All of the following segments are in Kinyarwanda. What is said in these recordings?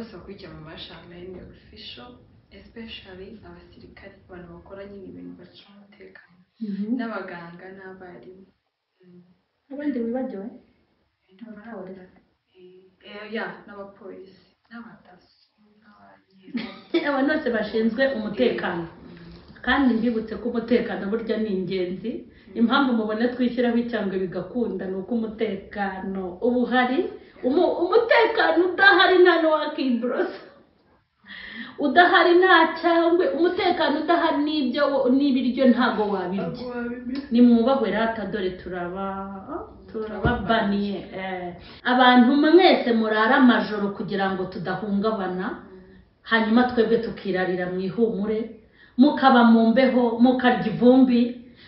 bose bakurikiye Mama Charlene Official, especially abasirikare, abantu bakora nyine ibintu bacunga umutekano, n'abaganga n'abarimu. Abandi wibagiwe? Abapolisi. Ya, n'abapolisi n'abadaso n'abanyerondo. Abantu bose bashinzwe umutekano. Kandi mbibutse ko umutekano burya ni ingenzi. Impamvu mubona twishyiraho icyangwe bigakunda ni uko umutekano uba uhari. Umutekano udahari nta n'uwakiborosa, udahari nta cyangwe, umutekano udahari n'ibyo n'ibiryo ntabwo wabirya. Nimwubahwe rata, dore turababaniye. Abantu mwese murara amajoro kugira ngo tudahungabana, hanyuma twebwe tukirarira mu ihumure, mukaba mu mbeho, mukarya ivumbi,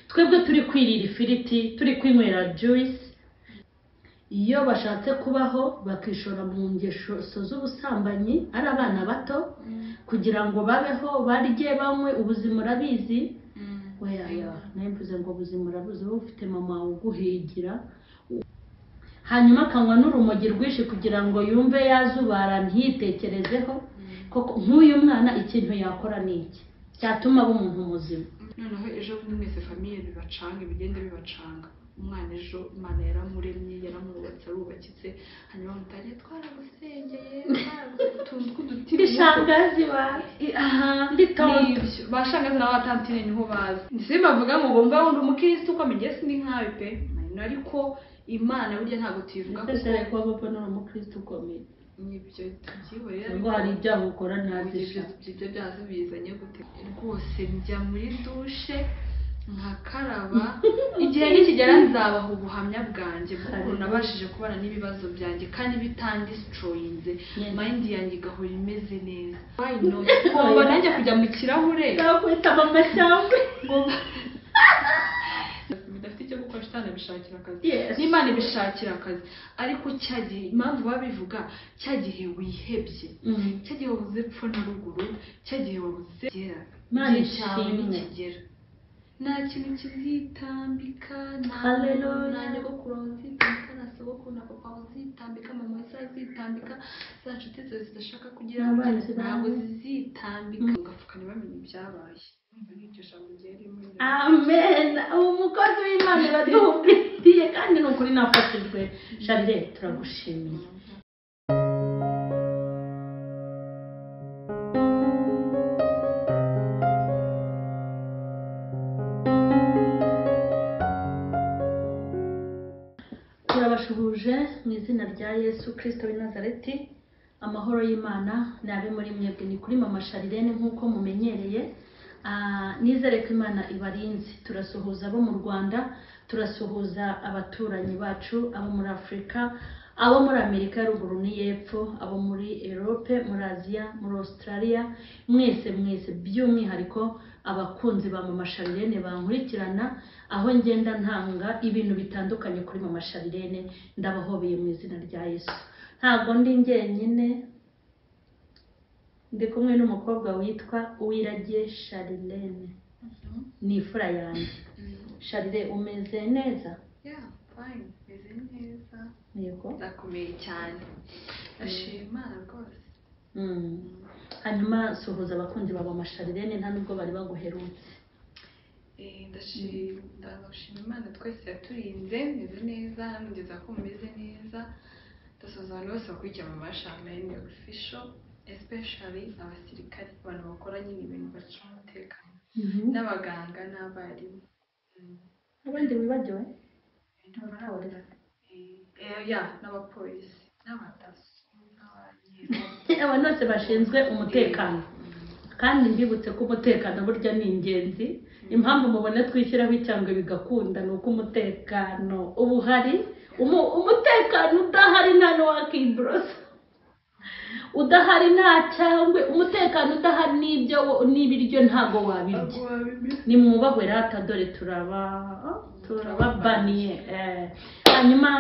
twebwe turi kwirira ifiriti, turi kwinywera juice. Iyo bashatse kubaho bakishora mu ngeso z'ubusambanyi ari abana bato, kugira ngo babeho, barye, banywe, ubuzima urabizi. Oya, ya, nayo mvuze ngo ubuzima urabuzi, wowe ufite mama uguhigira, hanyuma akanywa n'urumogi rwinshi kugira ngo yumve yazubara ntiyitekerezeho. Koko nk'uyu mwana ikintu yakora ni iki cyatuma aba umuntu muzima? Noneho ejo bundi mwese famille bibacanga, bigende bibacanga. Umwana ejo Imana yaramuremye, yaramwubatse, arubakitse, hanyuma mutangiye twaragusengeye, utuntu tw'uduti. Ndi shangazi wawe. Aha. Ndi tonto. Nibyo, ba shangazi na ba tantine niho bazi. Simbavuga ngo ngomba wundi umukirisitu ukomeye, njye sindi nkawe pe, ariko Imana burya ntabwo tuyivuga. Ese kuko shaka kuba papa ni umukristo ukomeye? Nibyo, tubyihorera. Ngo hari ibyaha ukora ntazisha. Ibyo byaha bizanye gute? Rwose njya muri douche nkakaraba. Igihe nikigera nzabaha ubuhamya bwanjye bw'ukuntu nabashije kubana n'ibibazo byanjye kandi bitandestroyinze, mind yanjye igahora imeze neza. Why not? Ngomba nanjye kujya mu kirahure. Nzakwita mama cyangwa Ngomba bidafite icyo gukora, shitani abishakira akazi. Yes. N'Imana ibishakira akazi. Ariko cya gihe, impamvu babivuga, cya gihe wihebye, cya gihe wabuze epfo na ruguru, cya gihe wabuze gera, Imana igihe cyawe ishimwe. nikigera nta kintu kizitambika, nta Hallelujah. nta nyogokuru uzitambika, nta sogokuru na papa uzitambika, mama uzitambika, za nshuti zawe zidashaka kugira N'abanzi bawe. ntabwo zizitambika, ugapfuka ntibamenye ibyabaye. Urumva n'iryo jambo ryari rimwe. Amen. Uwo mukozi w'Imana iraduhuguriye kandi ni ukuri nafashijwe. Charles, turagushimiye. Turabashuhuje mu izina rya Yesu Kristo w'i Nazareti. Amahoro y'Imana nabe muri mwebwe. Ni kuri Mama Charlene nk'uko mumenyereye. Nizere ko Imana ibarinze. Turasuhuza abo mu Rwanda, turasuhuza abaturanyi bacu, abo muri Afurika, abo muri Amerika ya ruguru n'iy'epfo, abo muri Europe, muri Aziya, muri Australia, mwese mwese, by'umwihariko abakunzi ba Mama Charlene bankurikirana aho ngenda ntanga ibintu bitandukanye kuri Mama Charlene, ndabahobeye mu izina rya Yesu. Ntabwo ndi njyenyine, ndi kumwe n'umukobwa witwa Uwiragiye Charlene, ni imfura yanjye. Charlene, umeze neza? Yeah, fine, meze neza. Yego. Ndakomeye cyane, ndashima Imana rwose. Hanyuma suhuza abakunzi ba Mama Charlene, nta nubwo bari baguherutse. Ndashima Imana twese yaturinze, meze neza, namugeza ko mumeze neza. Ndasuhuza abantu bose bakurikiye Mama Charlene Official, especially abasirikare, abantu bakora nyine ibintu bacunga umutekano, n'abaganga n'abarimu. Abandi wibagiwe? Abapolisi. Ya, n'abapolisi n'abadaso n'abanyerondo. Abantu bose bashinzwe umutekano. Kandi mbibutse ko umutekano burya ni ingenzi. Impamvu mubona twishyiraho icyangwe bigakunda ni uko umutekano uba uhari. Umutekano udahari nta n'uwakiborosa, udahari nta cyangwe, umutekano udahari n'ibyo n'ibiryo ntabwo wabirya. Nimwubahwe rata, dore turababaniye. Hanyuma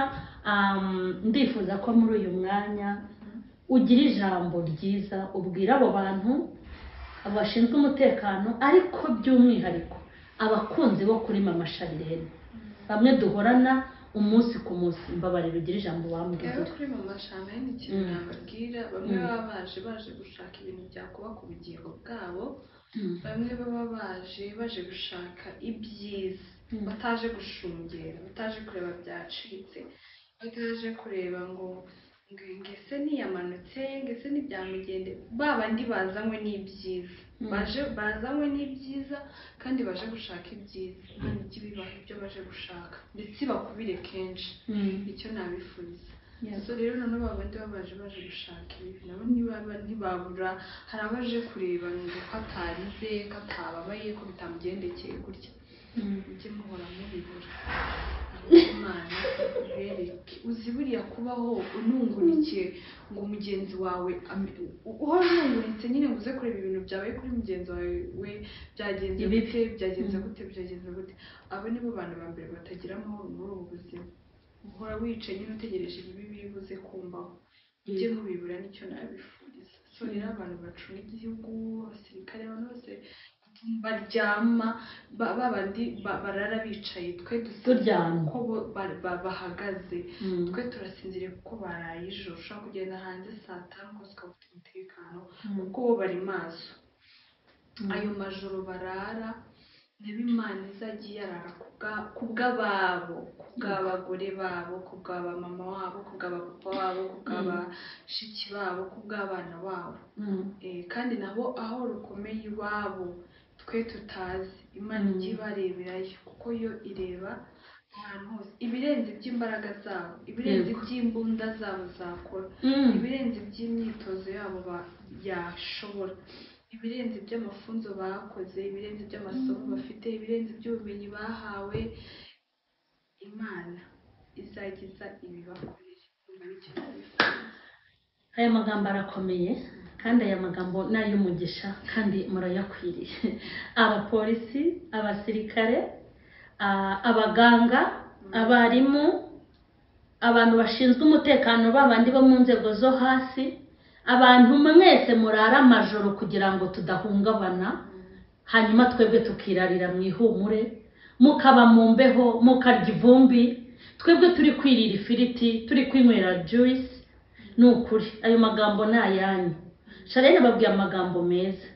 ndifuza ko muri uyu mwanya ugira ijambo ryiza ubwira abo bantu bashinzwe umutekano, ariko by'umwihariko abakunzi bo kuri Mama Charlene, bamwe duhorana. umunsi ku munsi. Mbabarira ugire ijambo wambwira. Rero kuri mama Charlene, ikintu nababwira, bamwe baba baje gushaka ibintu byakubaka ubugingo bwabo, bamwe baba baje gushaka ibyiza, bataje gushungera, bataje kureba byacitse, bataje kureba ngo ngese niyamanutse, ngese ntibyamugende. Ba bandi bazanywe n'ibyiza, bazanywe n'ibyiza kandi baje gushaka ibyiza, Imana ijye ibibaha ibyo baje gushaka, ndetse ibakubire kenshi. Icyo nabifuriza. So rero noneho ba bandi baba baje gushaka ibibi, nabo ntibabura. Hari abaje kureba ngo ko atarize, ko atababaye, ko bitamugendekeye gutya. Mujye muhora mubibura, Imana ibereke. Uzi buriya kubaho unungurikiye ngo mugenzi wawe uhora ununguritse nyine, ngo uze kureba ibintu byabaye kuri mugenzi wawe, we byagenze gute, byagenze gute, byagenze gute. Abo nibo bantu ba mbere batagira amahoro muri ubu buzima. Uhora wicaye nyine utegereje ibibi biri buze kumbaho. Mujye mubibura, nicyo nabifuriza. So rero abantu bacunga igihugu, abasirikare, abantu bose baryama, babandi barara bicaye, twe dusinzira kuko bo bahagaze, twe turasinziriye kuko baraye ijoro. Ushobora kugenda hanze saa 5 rwose ukaba ufite umutekano, kuko bo bari maso. Ayo majoro barara niba Imana izajya iyarara ku bw'ababo, ku bw'abagore babo, ku bw'abamama wabo, ku bw'abapapa wabo, ku bw'abashiki babo, ku bw'abana babo. Kandi nabo aho rukomeye iwabo twe tutazi, Imana ijye ibareberayo, kuko yo ireba ahantu hose ibirenze iby'imbaraga zabo, ibirenze iby'imbunda zabo zakora, ibirenze iby'imyitozo yabo yashobora, ibirenze iby'amafunzo bakoze, ibirenze iby'amasomo bafite, ibirenze iby'ubumenyi bahawe. Imana izagiza ibibakorere. Aya magambo arakomeye, kandi aya magambo ni ay'umugisha, kandi murayakwiriye. Abapolisi, abasirikare, abaganga, abarimu, abantu bashinzwe umutekano, babandi bo mu nzego zo hasi, abantu mwese murara amajoro kugira ngo tudahungabana, hanyuma twebwe tukirarira mu ihumure, mukaba mu mbeho, mukarya ivumbi, twebwe turi kwirira ifiriti, turi kwinywera juice. Ni ukuri ayo magambo ni ayanyu. Charlene ababwiye amagambo meza.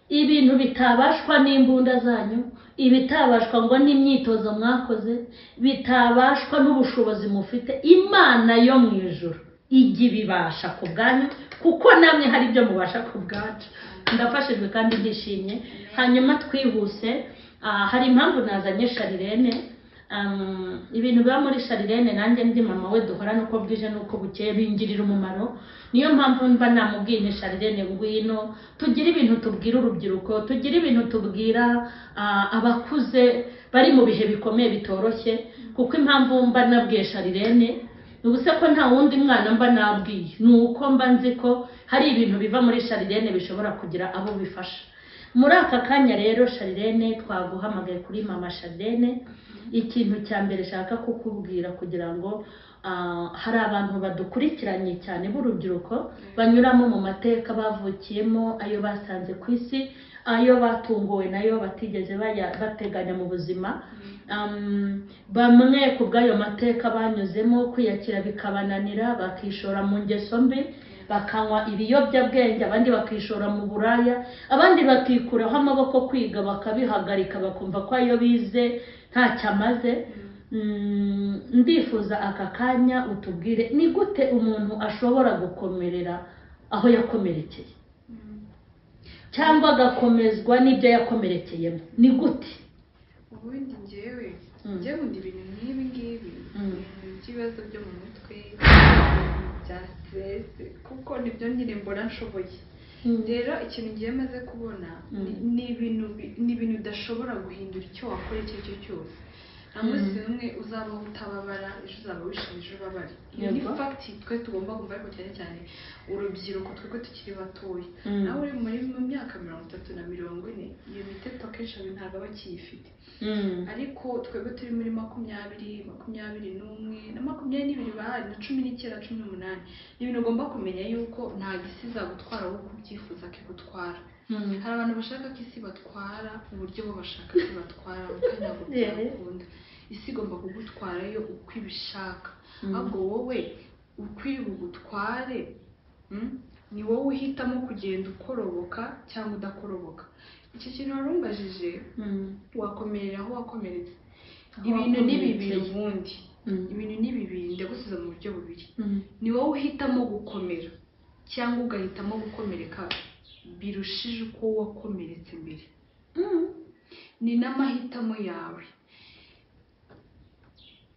Ibintu bitabashwa n'imbunda zanyu, ibitabashwa ngo n'imyitozo mwakoze, bitabashwa n'ubushobozi mufite, Imana yo mu ijuru ijya ibibasha ku bwanyu, kuko namwe hari ibyo mubasha ku bwacu. Ndafashijwe kandi ndishimye. Hanyuma twihuse, hari impamvu nazanye Charlene. Ibintu biba muri Charlene, nanjye ndi mama we, duhorana uko bwije n'uko bukeye, bingirira umumaro. Niyo mpamvu mba namubwiye nti Charlene ngwino tugire ibintu tubwira urubyiruko, tugire ibintu tubwira abakuze bari mu bihe bikomeye bitoroshye. Kuko impamvu mba nabwiye Charlene, ubuse ko nta wundi mwana mba nabwiye, ni uko mba nzi ko hari ibintu biva muri Charlene bishobora kugira abo bifasha. Muri aka kanya rero Charlene, twaguhamagaye kuri mama Charlene. Ikintu cya mbere nshaka kukubwira, kugira ngo hari abantu badukurikiranye cyane b'urubyiruko banyuramo mu mateka bavukiyemo, ayo basanze ku isi, ayo batunguwe nayo batigeze bateganya mu buzima. Bamwe ku bw'ayo mateka banyuzemo, kwiyakira bikabananira, bakishora mu ngeso mbi, bakanywa ibiyobyabwenge, abandi bakishora mu buraya, abandi bakikuraho amaboko kwiga bakabihagarika, bakumva ko ayo bize ntacyo amaze. Ndifuza aka kanya utubwire ni gute umuntu ashobora gukomerera aho yakomerekeye, cyangwa agakomezwa n'ibyo yakomerekeyemo, ni gute? Ubundi njyewe nkunda ibintu nk'ibi ngibi, ibintu by'ibibazo byo mu mutwe, bya stress, kuko nibyo nyine mbona nshoboye. Rero ikintu ngiye maze kubona ni ibintu udashobora guhindura icyo wakora icyo ari cyo cyose. Nta munsi n'umwe uzabaho utababara, ejo uzaba wishimye, ejo ubabare. Iyo ni fact twe tugomba kumva, ariko cyane cyane urubyiruko twebwe tukiri batoya. Nawe uri muri mu myaka 30 na 40, iyo miteto akenshi ntabwo aba akiyifite. Ariko twebwe turi muri 20, 21 na 22 bahari na 19, 18, ni ibintu ugomba kumenya yuko nta isi izagutwara wowe uko ubyifuza ko igutwara. Hari abantu bashaka ko isi batwara uburyo bo bashaka ko batwara, kandi ntabwo byakunda. Isi igomba kugutwarayo uko ibishaka, ahubwo wowe uko iri bugutware, ni wowe uhitamo kugenda ukoroboka cyangwa udakoroboka. Icyo kintu warumbajije, wakomerera aho wakomeretse. Aho Ibintu ni bibiri wakomerekeye. ubundi. Ibintu ni bibiri, ndagusubiza mu buryo bubiri. Ni wowe uhitamo gukomera cyangwa ugahitamo gukomereka birushije uko wakomeretse mbere. Ni n'amahitamo yawe.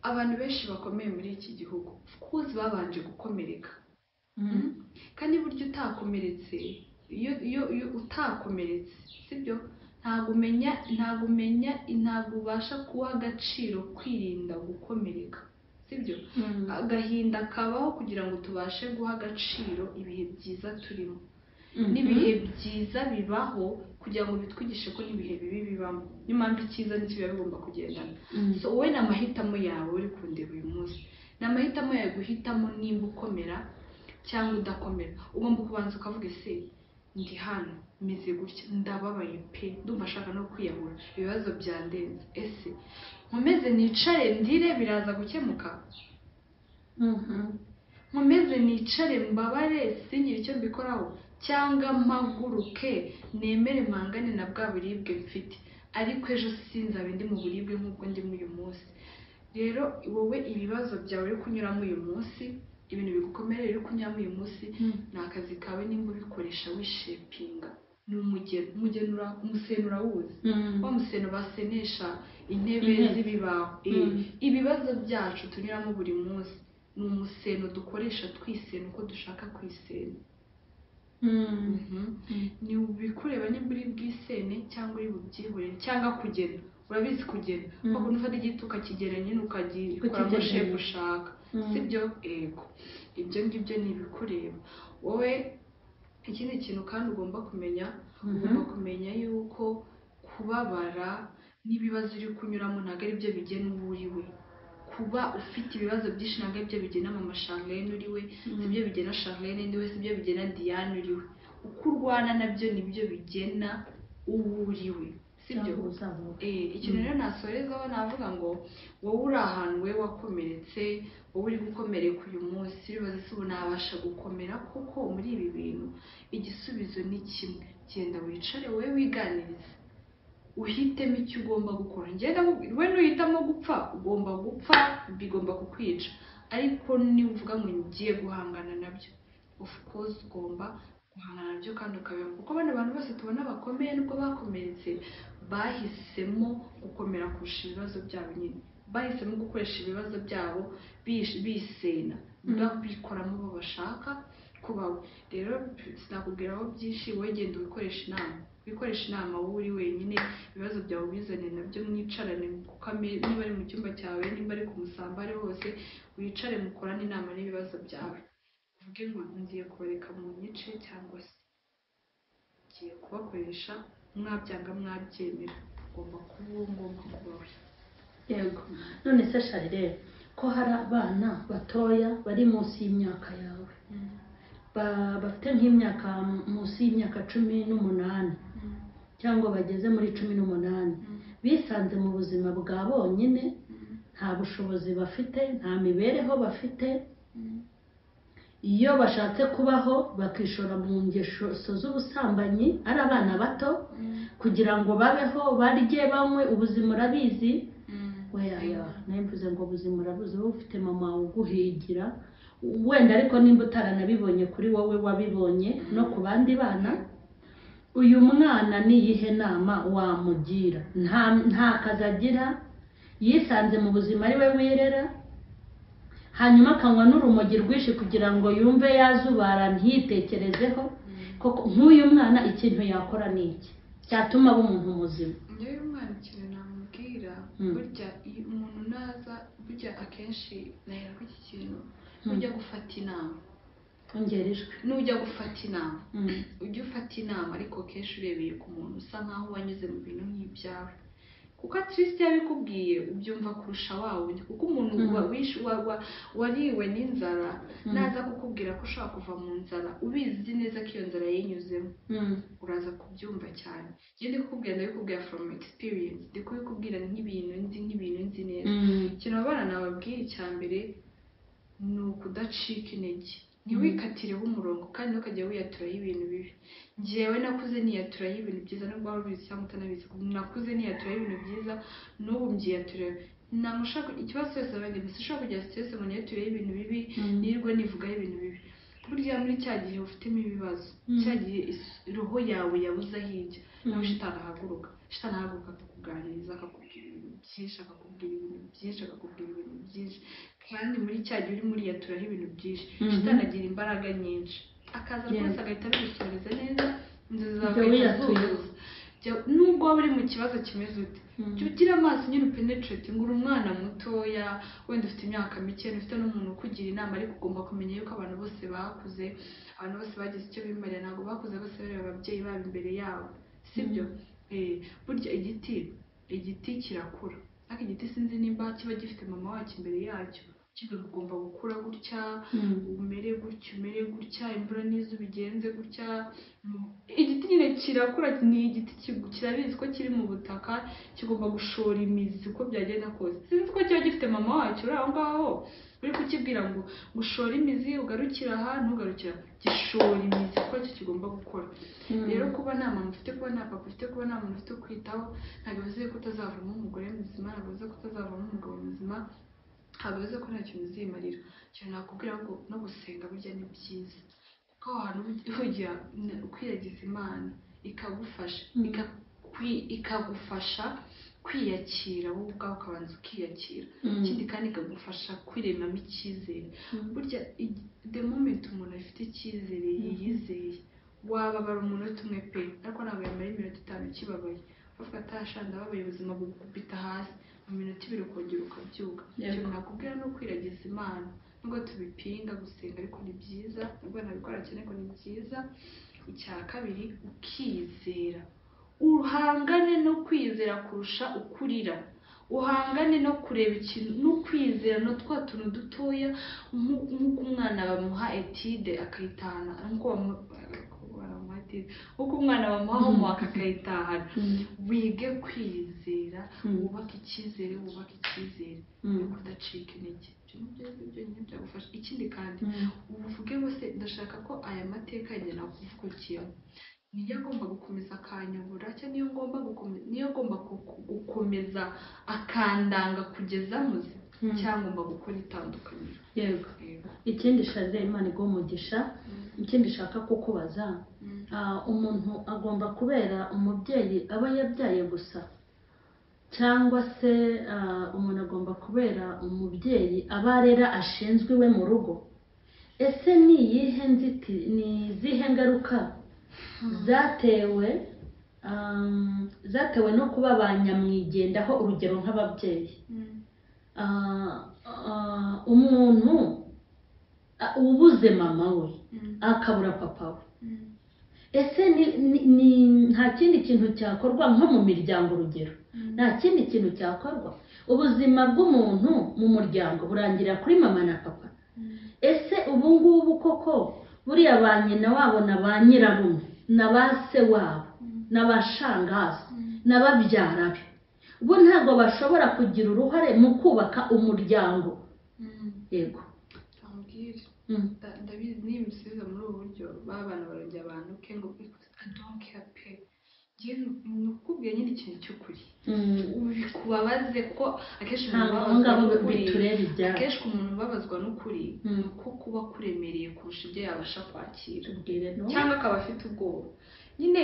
Abantu benshi bakomeye muri iki gihugu, of course, babanje gukomereka. Kandi burya utakomeretse, iyo utakomeretse, sibyo, ntabwo umenya, ntabwo ubasha guha agaciro kwirinda gukomereka, sibyo? Agahinda kabaho kugira ngo tubashe guha agaciro ibihe byiza turimo, n'ibihe byiza bibaho kugira ngo bitwigishe ko n'ibihe bibi bibamo. Niyo mpamvu icyiza n'ikibi biba bigomba kugendana. So wowe ni amahitamo yawe. Uri kundeba uyu munsi, ni amahitamo yawe guhitamo nimba ukomera cyangwa udakomera. Ugomba kubanza ukavuga: ese ndi hano meze gutya, ndababaye pe, ndumva ashaka no kwiyahura, ibibazo byandenze, ese nkomeze nicare ndire biraza gukemuka? Nkomeze nicare mbabare singire icyo mbikoraho, cyangwa mpaguruke nemere mpangane na bwa buribwe mfite, ariko ejo sinzabe ndi mu buribwe nk'ubwo ndimo uyu munsi? Rero wowe, ibibazo byawe uri kunyuramo uyu munsi, ibintu bigukomereye uri kunyuramo uyu munsi, ni akazi kawe nimba ubikoresha wishapinga. Ni umugeni, umugenura, umuseno urawuzi? Wa museno basenesha intebe Intebe. z'ibibaho. Ibibazo byacu tunyuramo buri munsi ni umuseno dukoresha twisena uko dushaka kwisena. Ni ibikureba nimba uri bwisene cyangwa uri bubyihorere cyangwa kugena. Urabizi kugena? Kwa ufata igiti ukakigera nyine, ukagikoramo Ukigena. shape ushaka, sibyo? Ego, ibyo ngibyo ni ibikureba wowe. Ikindi kintu kandi ugomba kumenya, ugomba kumenya yuko kubabara n'ibibazo uri kunyuramo ntabwo ari byo bigena uwo uri we. Kuba ufite ibibazo byinshi ntabwo ari byo bigena mama Charlene uri we, sibyo bigena Charlene ndi we, sibyo bigena Diane uri we. Uko urwana nabyo nibyo bigena uwo uri we, sibyo? Cyangwa uzamuka. Ikintu rero nasorezaho, navuga ngo wowe uri ahantu we wakomeretse, wowe uri gukomereka uyu munsi, uribaza ese ubu nabasha gukomera koko muri ibi bintu? Igisubizo ni kimwe: genda wicare wowe wiganirize, uhitemo icyo ugomba gukora. Ngenda we, nuhitamo gupfa ugomba gupfa, bigomba kukwica. Ariko niba uvuga ngo ngiye guhangana nabyo, of course ugomba guhangana nabyo kandi ukabibona, kuko bano bantu bose tubona bakomeye, nubwo bakomeretse, bahisemo gukomera kurusha ibibazo byabo nyine. Bahisemo gukoresha ibibazo byabo bisena, bikoramo bo bashaka kubaho. Rero sinakubwiraho byinshi. Wowe genda wikoresha inama, wikoresha inama wowe uri wenyine. Ibibazo byawe ubizane nabyo, mwicarane niba ari mu cyumba cyawe, nimba ari ku musambi, ari hose, wicare mukorane inama n'ibibazo byawe, uvuge ngo ngiye kubareka mu nyice cyangwa se ngiye kubakoresha, mwabyanga mwabyemera, ngomba kuba uwo ngomba kuba we. Yego. None se Charlene, ko hari abana batoya bari munsi y'imyaka yawe, bafite nk'imyaka munsi y'imyaka 18 cyangwa bageze muri 18, bisanze mu buzima bwa bonyine, nta bushobozi bafite, nta mibereho bafite, iyo bashatse kubaho bakishora mu ngeso z'ubusambanyi ari abana bato kugira ngo babeho, barye, banywe, ubuzima urabizi. Oya, nayo mvuze ngo ubuzima urabuzi, wowe ufite mama uguhigira wenda, ariko nimba utaranabibonye kuri wowe, wabibonye no ku bandi bana. Uyu mwana ni iyihe nama wamugira? Nta kazi agira, yisanze mu buzima ari we wirera, hanyuma akanywa n'urumogi rwinshi kugira ngo yumve yazubara ntiyitekerezeho. Koko nk'uyu mwana ikintu yakora ni iki cyatuma aba umuntu muzima? Njyewe umwana ikintu namubwira, burya iyo umuntu naza, burya akenshi nahera kuri iki kintu: nujya gufata inama, Ongera ijwi. Nujya gufata inama, ujye ufata inama ariko kenshi urebeye ku muntu usa nkaho wanyuze mu bintu nk'ibyawe. Kuko at least iyo abikubwiye ubyumva kurusha wa wundi, kuko umuntu wariwe n'inzara naza kukubwira ko ushobora kuva mu nzara, ubizi neza ko iyo nzara yayinyuzemo, uraza kubyumva cyane. Njye ndi kukubwira, ndabikubwira from experience, ndi kubikubwira nk'ibintu nzi, nk'ibintu nzi neza. Ikintu abana nababwira, icya mbere ni ukudacika intege, ntiwikatireho umurongo, kandi ntukajya wiyaturaho ibintu bibi. Njyewe nakuze niyaturaho ibintu byiza, nubwo waba ubizi cyangwa utanabizi, nakuze niyaturaho ibintu byiza, n'ubu mbyiyaturira. Ntabwo ushaka ikibazo cyose abandi gusa ushobora kugira stress ngo niyatureho ibintu bibi, nirirwe nivugaho ibintu bibi. Burya muri cya gihe ufitemo ibibazo, cya gihe roho yawe yabuze aho ijya, nawe shitani ahaguruka, shitani ahaguruka akakuganiriza, akakubwira ibintu byinshi, akakubwira ibintu byinshi, akakubwira ibintu byinshi. Kandi muri cya gihe urimo uriyaturaho ibintu byinshi, shitani agira imbaraga nyinshi, akaza rwose agahita abigusubiza neza, inzozi zawe Ibyo agahita wiyatuyeho. azuzuza. Nubwo waba uri mu kibazo kimeze ute, jya ugira amaso nyine upenetrate, ngo uri umwana mutoya, wenda ufite imyaka mike, ufite n'umuntu ukugira inama, ariko ugomba kumenya yuko abantu bose bakuze, abantu bose bagize icyo bimarira, ntabwo bakuze bose bareba ababyeyi babo imbere yabo, sibyo? Burya igiti kirakura, ariko igiti sinzi nimba kiba gifite mama wacyo imbere yacyo kivuga ngo ugomba gukura gutya, umere gutya, umere gutya, imvura n'izuba ubigenze gutya. Igiti nyine kirakura, ni igiti kirabizi ko kiri mu butaka, kigomba gushora imizi uko byagenda kose. Sinzi ko kiba gifite mama wacyo uri aho ngaho uri kukibwira ngo gushora imizi, ugarukire aha, ntugarukire aha. Gishora imizi kuko aricyo kigomba gukora. Rero kuba nta mama ufite, kuba nta papa ufite, kuba nta muntu ufite ukwitaho, ntabwo bivuze ko utazavamo umugore muzima, ntabwo bivuze ko utazavamo umugabo muzima, ntabwo bivuze ko nta kintu uzimarira. Ikintu nakubwira ngo no gusenga burya ni byiza, kuko aho hantu ujya ukwiragiza Imana ikagufasha, ikagufasha kwiyakira wowe ubwawe, ukabanza ukiyakira. Ikindi kandi ikagufasha kwiremamo icyizere. Burya the moment umuntu afite icyizere, yiyizeye, wababara umunota umwe pe, ariko ntabwo yamara iminota 5 ukibabaye. Bavuga ati "Ah, sha, ndababaye", ubuzima bugukubita hasi, mu minota 2 ukongera ukabyuka. Ikintu nakubwira ni ukwiragiza Imana, nubwo tubipinga gusenga, ariko ni byiza, nubwo nabikora cyane ariko ni byiza. Icya kabiri, ukizera, uhangane no kwizera kurusha ukurira, uhangane no kureba ikintu no kwizera no twa tuntu dutoya, nk'uko umwana bamuha étude akayitahana, nk'uko bamuha étude, nk'uko umwana bamuha homework akayitahana. Wige kwizera, wubake icyizere, wubake icyizere no kudacika intege. Ibyo ni byo byonyine byagufasha. Ikindi kandi, uvuge ngo se ndashaka ko aya mateka yanjye nakuvukiyemo niyo agomba gukomeza akanyobora, cyangwa niyo ngomba gukomeza, niyo agomba gukomeza akandanga kugeza muze, cyangwa ngomba gukora itandukaniro. Yego. Yego. Ikindi, Charles, Imana iguhe umugisha. Ikindi nshaka kukubaza, umuntu agomba kubera umubyeyi aba yabyaye gusa, cyangwa se umuntu agomba kubera umubyeyi aba arera, ashinzwe iwe mu rugo? Ese ni iyihe ni izihe ngaruka zatewe no kuba ba nyamwigendaho, urugero nk'ababyeyi? Umuntu ubuze mama we, akabura papa we, ese ni nta kindi kintu cyakorwa nko mu miryango, urugero nta kindi kintu cyakorwa? Ubuzima bw'umuntu mu muryango burangira kuri mama na papa? Ese ubu ngubu koko buriya ba nyina wabo na ba nyirarume na ba se wabo na ba shangazi na babyara be, bo ntabwo bashobora kugira uruhare mu kubaka umuryango? Yego. Ambwire. Ndabizi nimbisubiza muri ubu buryo, ba bana barongera abantu ke ngo I don't care pe. Njye ni ukubwira nyine ikintu cy'ukuri, bikubabaze, kuko akenshi umuntu Ntabwo abo ubabazwa ngabo n'ukuri, bitureba ibyabo. akenshi umuntu ubabazwa n'ukuri, ni uko kuba kuremereye kurusha ibyo yabasha kwakira, Tubwire no cyangwa akaba afite ubwoba nyine.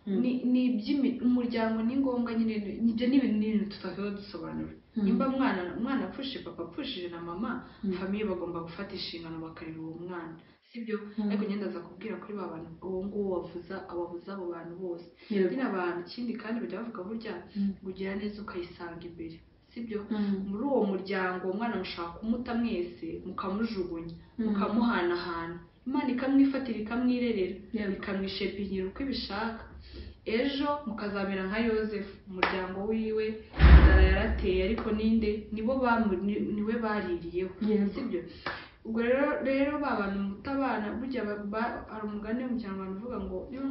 Ni umuryango ni ngombwa nyine, ibyo ni ibintu tutakwiye dusobanura. Nimba umwana apfushije papa, apfushije na mama, famille bagomba gufata inshingano bakarera uwo mwana, sibyo? Ariko ngenda ndaza kubwira kuri ba bantu, uwo nguwo wavuza, ababuza abo bantu bose nyine abantu. Ikindi kandi bajya bavuga burya ngo ugira neza ukayisanga imbere, sibyo? Muri uwo muryango, uwo mwana mushaka kumuta mwese, mukamujugunya, mukamuhanahana, Imana ikamwifatira, ikamwirerera, ikamwishepinyira uko ibishaka. Ejo mukazamera nka Yosefu, umuryango wiwe inzara yarateye, ariko ninde nibo niwe baririyeho, sibyo? Ubwo rero ba bantu mutabana, burya hari umugani wo mu Kinyarwanda uvuga ngo niba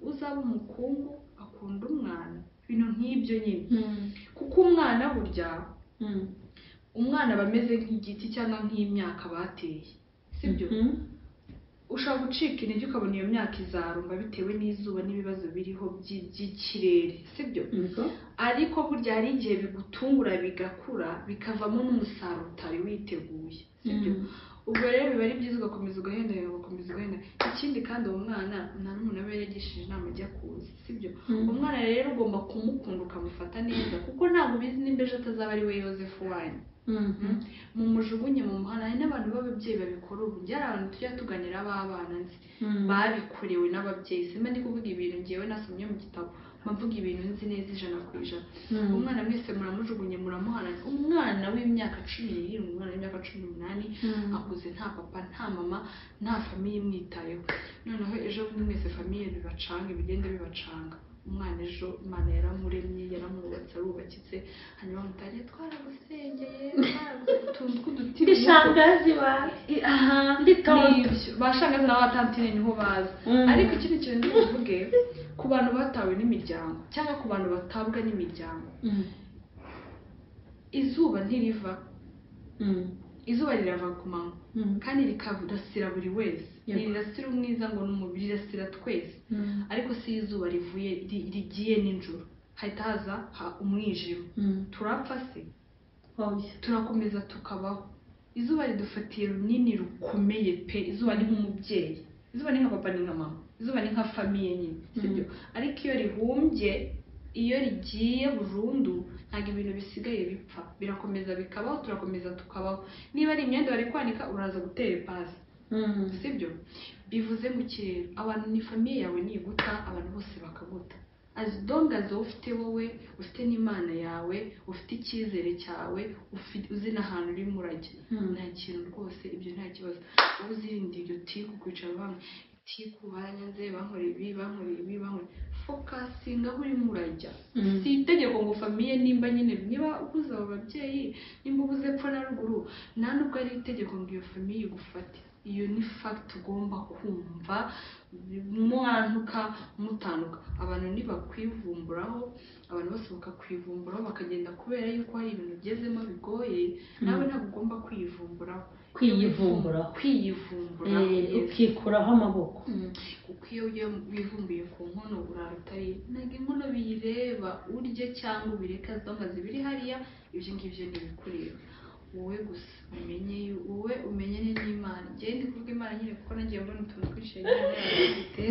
uzaba umukungu akunda umwana, ibintu nk'ibyo nyine. Kuko umwana burya umwana aba ameze nk'igiti cyangwa nk'imyaka bateye, sibyo? Ushobora gucika intege ukabona iyo myaka izarumba bitewe n'izuba n'ibibazo biriho by'ikirere, sibyo? Ariko burya hari igihe bigutungura bigakura bikavamo n'umusaruro utari witeguye, sibyo? Ubwo rero biba ari byiza ugakomeza ugahenda, ugakomeza ugahenda. Ikindi kandi uwo mwana nta n'umuntu aba yaragishije inama ajya kuza, sibyo? Umwana rero ugomba kumukunda ukamufata neza, kuko ntabwo ubizi nimba ejo atazaba ari we Yosefu wanyu. Mumujugunye mu muhanda. Hari n'abantu b'ababyeyi babikora ubu. Njye hari abantu tujya tuganira b'abana nzi babikorewe n'ababyeyi. Simba ndi kuvuga ibintu ngewe nasomye mu gitabo, mba mvuga ibintu nzi neza 100%. Umwana mwese muramujugunye, muramuhana. Umwana w'imyaka 17, umwana w'imyaka 18 akuze nta papa, nta mama, nta famille imwitayeho. Noneho ejo bundi mwese famille bibacanga, bigende bibacanga. Umwana ejo Imana yaramuremye, yaramwubatse, arubakitse, hanyuma mutangiye twaragusengeye, utuntu tw'uduti. Ndi shangazi ba Aha, ndi tonto. Nibyo. Ba shangazi na ba tantine niho baza. Ariko ikindi kintu ndi buvuge ku bantu batawe n'imiryango cyangwa ku bantu batabwa n'imiryango, izuba ntiriva, izuba rirava ku manywa kandi rikarasira buri wese. Ntirirasira umwiza ngo ni umubiri, rirasira twese. Ariko si izuba rivuye rigiye nijoro hahita haza umwijima, turapfa se? Turakomeza tukabaho. Izuba ridufatiye runini rukomeye pe. Izuba ni nk'umubyeyi, izuba ni nka papa, ni nka mama, izuba ni nka famille nyine, sibyo? Ariko iyo rihumbye, iyo rigiye burundu, ntabwo ibintu bisigaye bipfa, birakomeza bikabaho, turakomeza tukabaho. Niba ari imyenda bari kwanika, uraza gutera ipasi, sibyo? Bivuze ngo iki rero? Abantu ni famille yawe niguta, abantu bose bakaguta, as long as wowe ufite, wowe ufite n'Imana yawe, ufite icyizere cyawe, uzi n'ahantu urimo urajya, nta kintu rwose, ibyo nta kibazo. Wowe uzirinde iryo tiku, kwicara bamwe tiku, baranyanze, bankoreye ibi, bankoreye ibi, bankoreye. Focusinga aho urimo urajya. Si itegeko ngo famille, nimba nyine niba ubuze abo babyeyi, nimba ubuze epfo na ruguru, nta nubwo ari itegeko ngo iyo famille igufate. Iyo ni fact ugomba kumva. Mwantuka mutanuka, abantu ntibakwivumburaho, abantu bose bakakwivumburaho bakagenda kubera yuko hari ibintu ugezemo bigoye, nawe ntabwo ugomba kwivumburaho. Kwiyivumburaho. Kwiyivumburaho, yes. Ukikuraho amaboko. Kuko iyo ugiye wivumbuye ku nkono urara utariye. Ntabwo inkono biyireba, urye cyangwa ubireke, as long as biri hariya, ibyo ngibyo ntibikureba. Wowe gusa umenye wowe umenyane n'Imana. Njyewe ndi kuvuga Imana nyine kuko nagiye mbona utuntu twinshi yagiye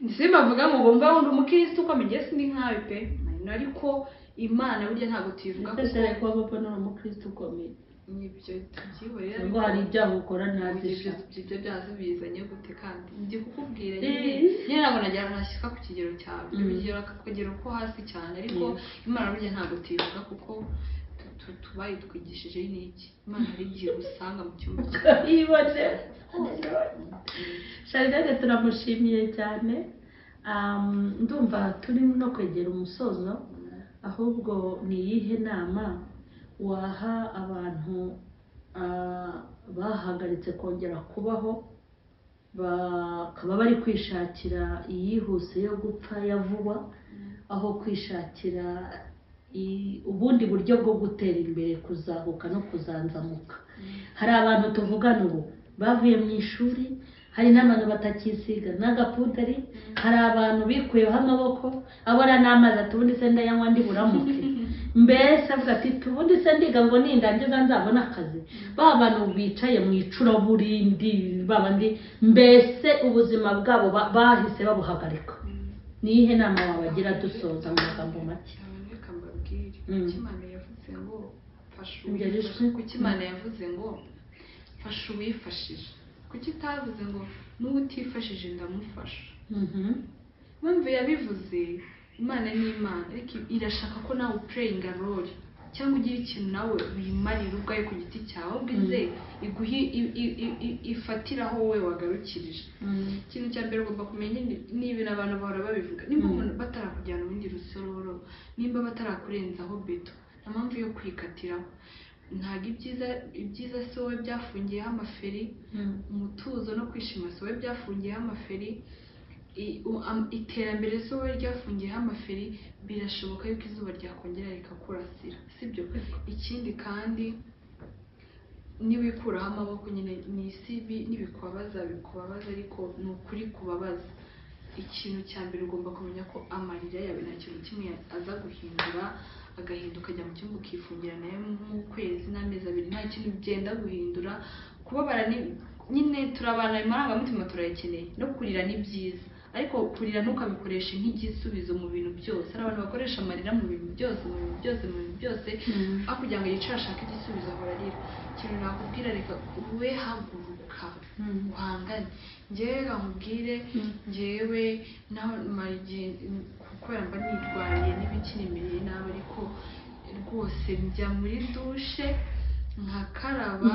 mu simbavuga ngo ngomba ngo umukirisitu ukomeye, njye sindi nkawe pe. Ariko Imana burya ntabwo tuyivuga Ese kuko shaka kuba papa ni umukristo ukomeye? Nibyo, tubyihorera. Ngo hari ibyaha ukora ntazisha. Ibyo byaha bizanye gute? Kandi ndi kukubwira nyine, nyine ntabwo nagera ntashyika ku kigero cyawe, kugera ku kagero ko hasi cyane. Ariko Imana burya ntabwo tuyivuga kuko tubayitwigishije n'iki. Imana hari igihe usanga mu cyumba cyawe. Ibone Sharirene, turamushimiye cyane. Ndumva turi no kwegera umusozo. Ahubwo ni iyihe nama waha abantu bahagaritse kongera kubaho, bakaba bari kwishakira iyihuse yo gupfa ya vuba, aho kwishakira ubundi buryo bwo gutera imbere, kuzahuka no kuzanzamuka? Hari abantu tuvugana ubu bavuye mu ishuri, hari n'abantu batakisiga n'agapuderi, hari abantu bikuyeho amaboko, abona n'amazi ati ubundi se ndayanywa ndi buramuke? Mbese avuga ati ubundi se ndiga ngo nindangiza nzabona akazi? Ba bantu bicaye mu icuraburindi, ba bandi mbese ubuzima bwabo bahise babuhagarika, ni iyihe nama wabagira dusoza mu magambo make? Abantu, reka mbabwire. Kuki Imana yavuze ngo fasha Ingeri uwifashije? ijwi. Kuki Imana yavuze ngo fasha uwifashije? Kuki itavuze ngo n'uwo utifashije ndamufasha? Impamvu yabivuze, Imana ni Imana, ariko irashaka ko nawe uplayinga role. Cyangwa ugire ikintu nawe wimarira ubwawe ku giti cyawe, ubwize iguhe ifatiraho wowe wagarukirije. Ikintu cya mbere ugomba kumenya ni ibintu abantu bahora babivuga, nimba umuntu batarakujyana urundi rusororo, nimba batarakurenzaho beto, nta mpamvu yo kwikatiraho. Ntabwo ibyiza si wowe byafungiyeho amaferi, umutuzo no kwishima si wowe byafungiyeho amaferi, iterambere si wowe ryafungiyeho amaferi. Birashoboka yuko izuba ryakongera rikakurasira, sibyo? Ikindi kandi niwikuraho amaboko nyine ni isi, nibikubabaza bikubabaza, ariko ni ukuri kubabaza. Ikintu cya mbere ugomba kumenya ko amarira yawe nta kintu kimwe aza guhindura. Agahinda ukajya mu cyumba ukifungira nayo mu kwezi n'amezi 2, nta kintu byenda guhindura. Kubabara ni nyine turabana, amarangamutima turayakeneye, no kurira ni byiza, ariko kurira ntukabikoreshe nk'igisubizo mu bintu byose. Hari abantu bakoresha amarira mu bintu byose, mu bintu byose, mu bintu byose, aho kugira ngo yicare ashake igisubizo ahora arira. Ikintu nakubwira, reka ube, haguruka uhangane. Njyewe reka nkubwire, njyewe naho mara igihe kubera mba nirwariye n'ibiki nimereye nabi, ariko rwose njya muri dushe nkakaraba.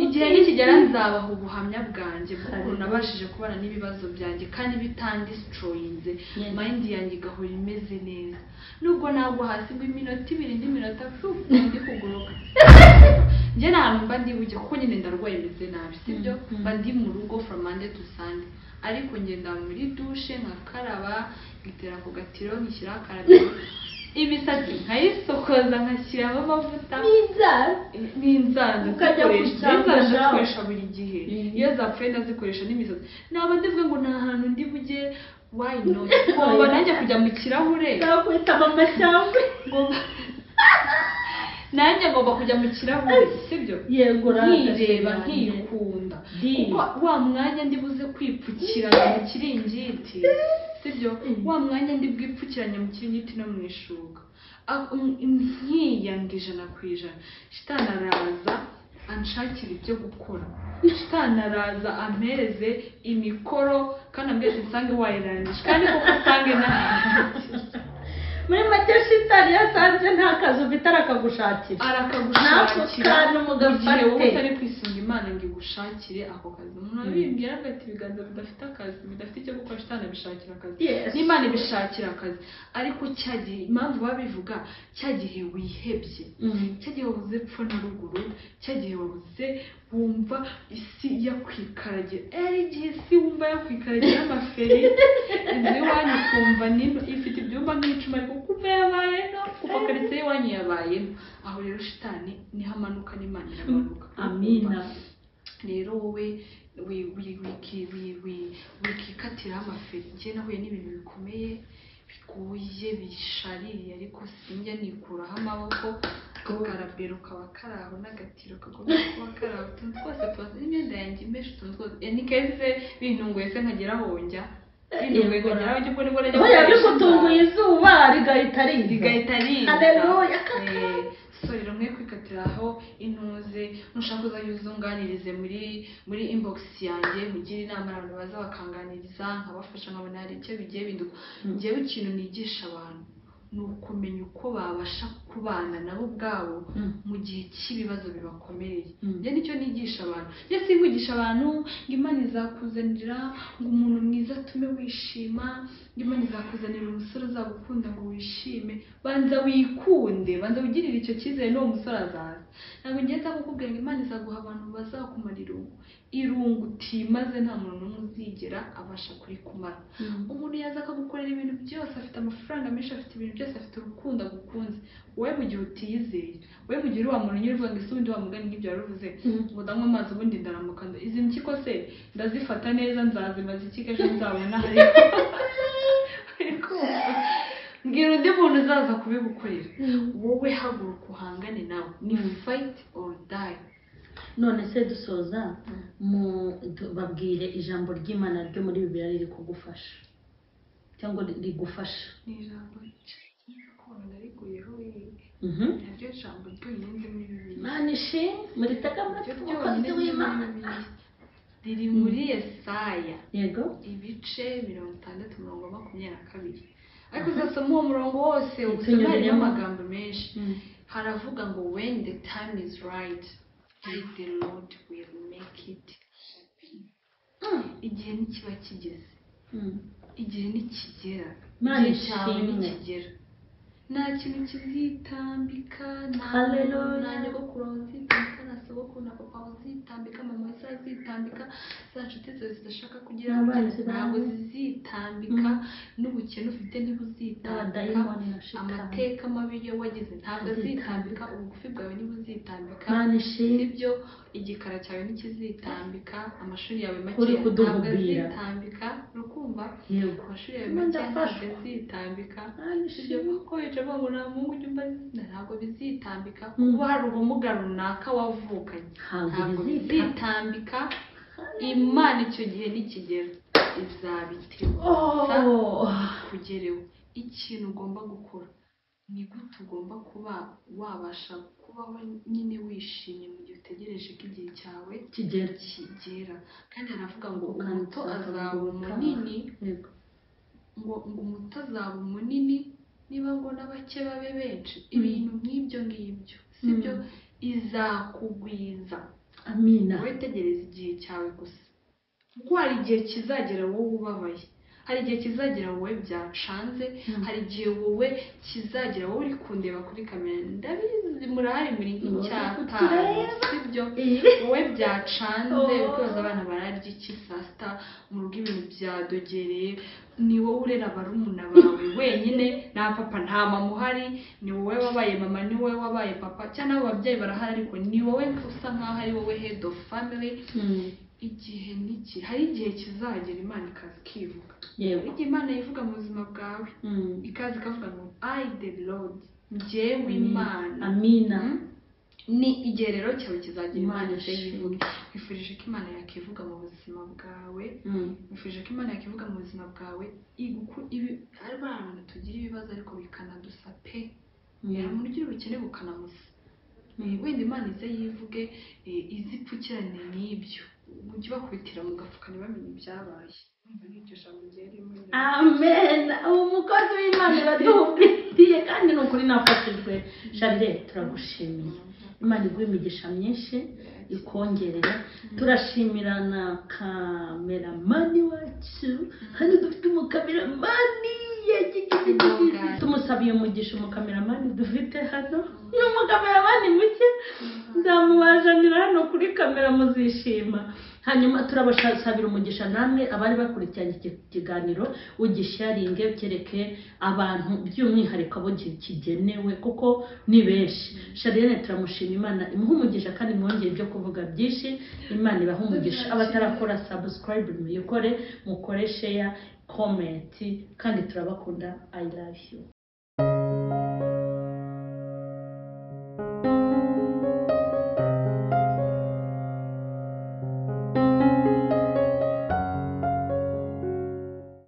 Igihe nikigera nzabaha ubuhamya bwanjye bw'ukuntu nabashije kubana n'ibibazo byanjye kandi bitandestroyinze, mind yanjye igahora imeze neza, nubwo nagwa hasi ngo iminota 2 indi minota ndi kuguruka. Njye nta hantu mba ndi bujye kuko nyine ndarwaye meze nabi, sibyo? Mba ndi mu rugo from Monday to Sunday, ariko ngenda muri dushe nkakaraba, ngitera ku gatiro, nkishyiraho akarabiro, imisatsi nkayisokoza, nkashyiramo amavuta. N'inzara. N'inzara Ukajya ndazikoresha, ku n'inzara cyangwa ndazikoresha buri gihe. Iyo zapfuye ndazikoresha n'imisatsi. Naba ndivuga ngo nta hantu ndi bujye, why not? Ngomba nanjye kujya mu kirahure. Nakwita mama cyangwa Nanjye ngomba kujya mu kirahure, sibyo? Yego. Nkireba, nkikunda, kuko wa mwanya ndi buze kwipfukiranya mu kiringiti, sibyo? Wa mwanya ndi bwipfukiranye mu kiringiti no mu ishuka, nkiyanga 100%, shitani araza anshakira ibyo gukora, shitani araza ampereze imikoro, kandi ambwira ati nsange wayirangije, kandi koko usange narangije. Muri make shitani yasanze nta kazi ufite arakagushakira. Arakagushakira. N'ako kantu Mu gihe mugafate. wowe utari kwisunga Imana ngo igushakire ako kazi. Umuntu abimbwira ati ibiganza bidafite akazi, bidafite icyo gukora, shitani abishakira akazi. N'Imana ibishakira akazi. Ariko cya gihe, impamvu babivuga, cya gihe wihebye, cya gihe wabuze epfo na ruguru, cya gihe wabuze, wumva isi yakwikaragira, ari igihe isi wumva yakwikaragira amaferi, inzu y'iwanyu ukumva nino ifite ibyumba nk'icumi, ariko kumva yabaye no kuva karitsiye y'iwanyu yabaye nto. Aho rero shitani niho amanuka n'Imana iramanuka. Amina. Rero wowe wikikatiraho amaferi. Njye nahuye n'ibintu bikomeye, bigoye, bishaririye, ariko sinjya nikuraho amaboko. Akarabero kaba kari aho, n'agatiro kagomba kuba kari aho, utuntu twose tuba, n'imyenda yanjye imeshe, utuntu twose. Ni keze bintunguye se nkagera aho njya, bintunguye nkagera aho njya, ubwo nibwo najya Oya, gukoresha bigutunguye izuba rigahita riza. Rigahita riza. Haleluya, kaka. So rero mwe kwikatira aho intuze, nushaka uzajya uzunganirize muri inbox yanjye, mugire inama. Abantu baza bakanganiriza, nkabafasha, nkabona hari icyo bigiye binduka. Njyewe ikintu nigisha abantu ni ukumenya uko babasha kubana nabo ubwabo mu gihe cy'ibibazo bibakomereye. Njye nicyo nigisha abantu. Njye sinkwigisha abantu ngo Imana izakuzanira ngo umuntu mwiza atume wishima, ngo Imana izakuzanira umusore uzagukunda ngo wishime. Banza wikunde, banza wigirire icyo cyizere, n'uwo musore azaza. Ntabwo ngiye nza kukubwira ngo Imana izaguha abantu bazakumara irungu. Irungu utimaze nta muntu n'umwe uzigera abasha kurikumara. Umuntu yaza akagukorera ibintu byose, afite amafaranga menshi, afite ibintu byose, afite urukundo agukunze, wowe mu gihe utiyizeye, wowe mu gihe uri wa muntu nyine uvuga ngo ese ubundi wa mugani nk'ibyo wari uvuze, ngo ndanywa amazi ubundi ndaramuka, izi mpyiko se ndazifata neza, nzazimaza iki ejo nzabona hari. Mbwira undi muntu uzaza kubigukorera. Wowe haguruka uhangane nawe, ni fight or die. None se dusoza, mu babwire ijambo ry'Imana ryo muri Bibiliya riri kugufasha cyangwa rigufasha. Ni ijambo kubona nariguyeho, naryo jambo ryonyine nzi muri Bibiliya. Imana ishimwe, muritega amatwi Ryo umukozi ryonyine nzi muri w'Imana. Bibiliya riri muri Yesaya, ibice 60 umurongo wa 22. Ariko uzasoma uwo murongo wose, usome, harimo Tunyuriremo. amagambo menshi. Haravuga ngo: "When the time is right, I the Lord will make it happen." Igihe nikiba kigeze, igihe nikigera, Imana igihe cyawe ishimwe. nikigera, nta kintu kizitambika, nta Hallelujah. nta nyogokuru wawe uzitambika, nta sogokuru na papa wawe uzitambika, mama wawe azitambika, za nshuti zawe zidashaka kugira N'abanzi ntabwo bawe. zizitambika, n'ubukene ufite ntibuzitambika, Abadayimoni na shitani. amateka mabi yo wagize ntabwo azitambika, ubugufi bwawe ntibuzitambika, Imana ishimwe. sibyo? Igikara cyawe ntikizitambika, amashuri yawe make Uri ntabwo kuduhubira. azitambika, urukumva? Yego. Amashuri yawe Imana make ntabwo ndafashwa. azitambika, Imana sibyo? ishimwe. Ko wicaye uvuga ngo nta muhungu ujya umbaza izina, ntabwo bizitambika. Kuba hari ubumuga runaka wavukanye, Ntabwo ntabwo bizitambika. bizitambika. Imana icyo gihe nikigera izabiteguza Oh. kugereho. Ikintu ugomba gukora ni gute ugomba kuba wabasha kubaho nyine wishimye mu gihe utegereje ko igihe cyawe Kigera. kigera. Kandi haravuga ngo Kandi umuto azaba tuzakaruhuka. munini, ngo umuto azaba munini, niba ngo n'abake babe benshi, ibintu nk'ibyo ngibyo, sibyo? Izakugwiza. Amina. Wowe tegereza igihe cyawe gusa, kuko hari igihe kizagera wowe ubabaye, hari igihe kizagera wowe byacanze, hari igihe wowe kizagera, wowe uri kundeba kuri kamera, ndabizi murahari muri nk'icyatanu, Tureba. sibyo? Wowe byacanze, Oh. ukibaza abana bararya iki saa sita, mu rugo ibintu byadogereye, ni wowe urera barumuna bawe wenyine, nta papa nta mama uhari, ni wowe wabaye mama, ni wowe wabaye papa, cyangwa n'abo babyeyi barahari ariko ni wowe usa nkaho ari wowe head of family. Igihe niki, hari igihe kizagera Imana ikaza ikivuga. Hari igihe Imana yivuga mu buzima bwawe, ikaza ikavuga ngo: "I the Lord, njyewe Imana." Amina. Ni igihe rero cyawe kizagera Imana Imana ize ishimwe. yivuge. Nkwifurije ko Imana yakivuga mu buzima bwawe. Nkwifurije ko Imana yakivuga mu buzima bwawe. Hari abantu tugira ibibazo ariko bikanadusa pe. Hari umuntu ugira ubukene bukanamusa. Wenda Imana ize yivuge, ize ipfukirane n'ibyo, ujye ubakubitira mu gafuka ntibamenye ibyabaye. Urumva n'iryo jambo ngewe ririmo. Amen. Uwo mukozi w'Imana iraduhubwiye kandi ni ukuri nafashijwe. Charles, turagushimiye. Imana iguhe imigisha myinshi, ikongerere. Turashimira na kameramani wacu hano, dufite umukameramani. Tumusabiye umugisha. Umukameramani dufite hano ni umukameramani muke, nzamubazanira hano kuri kamera muzishima. Hanyuma turabasabira umugisha namwe abari bakurikiranye iki kiganiro. Ugisharinge, ukereke abantu, by'umwihariko abo kigenewe kuko ni benshi. Charlene turamushima, Imana imuhe umugisha kandi mwongere ibyo kuvuga byinshi. Imana ibahe umugisha. Abatarakora subscribe muyikore, mukore share, comment, kandi turabakunda. I love you.